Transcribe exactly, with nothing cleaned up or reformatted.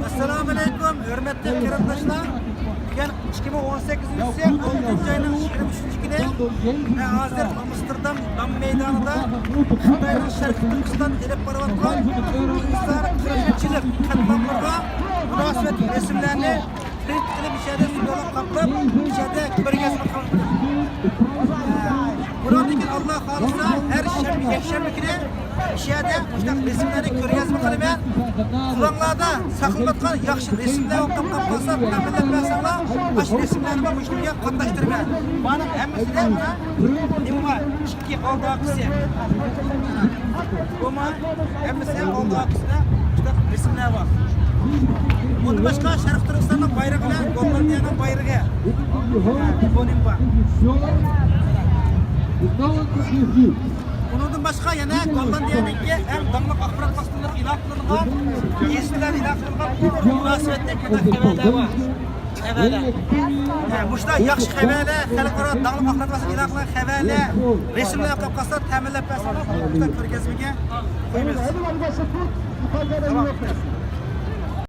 ئەسسالامۇئەلەيكۇم، ھۆرمەتلىك قېرىنداشلار. بۈگۈن ئىككى مىڭ ئون سەككىزىنچى يىل ئالتىنچى ئاينىڭ يىگىرمە ئۈچىنچى كۈنى. مەن ھازىر ئامستېردام دام مەيدانىدا خىتاينىڭ شەرقىي تۈركىستان ئېلىپ بارىۋاتقان ئىنسانىي قىرغىنچىلىق قەتلىئاملىرىغا مۇناسىۋەتلىك رەسىملەرنى پرىنت قىلىپ، مۇشۇ يەردە سۇنۇلۇپ قاپلاپ، مۇشۇ يەردە كۆرگەزمە قىلىنىدۇ. بۇنىڭدىن كېيىن، ئاللا خالىسا، ھەر شەنبە، يەكشەنبە كۈنى مۇشۇ يەردە مۇشۇنداق رەسىملەرنى كۆرگەزمە قىلىمەن. قولۇڭلاردا ساقلىنىۋاتقان ياخشى رەسىملەر بولۇپ قالسا، تەمىنلەپ بەرسەڭلار، ئاشۇ رەسىملەرنى مۇشۇ يەرگە قاتناشتۇرىمەن. بۇنىڭ ھەممىسىدە مانا نېمە بار؟ ئىككى ئالدى ئارقىسى. بۇمۇ ھەممىسى ئالدى ئارقىسىدا مۇشۇنداق رەسىملەر بار. ئۇندىن باشقا شەرقىي تۈركىستاننىڭ بايرىقى بىلەن گوللاندىيەنىڭ بايرىقى، بۇ نېمە بار؟ ئۇنىڭدىن باشقا يەنە گوللاندىيەنىڭكى ئەڭ داڭلىق ئاخبارات ۋاسىتىلىرى ئېلان قىلىنغان، گېزىتلەردە ئېلان قىلىنغان ئۇيغۇر مۇناسىۋەتلىك مۇنداق خەۋەرلەر بار. خەۋەرلەر. ھە، مۇشۇنداق ياخشى خەۋەرلەر، خەلقئارا داڭلىق ئاخبارات ۋاسىتىلىرى ئېلان قىلغان خەۋەرلەر، رەسىملەر قاپقالسا تەمىنلەپ بەرسەڭلار، مۇشۇنداق كۆرگەزمىگە قويىمىز. تامام.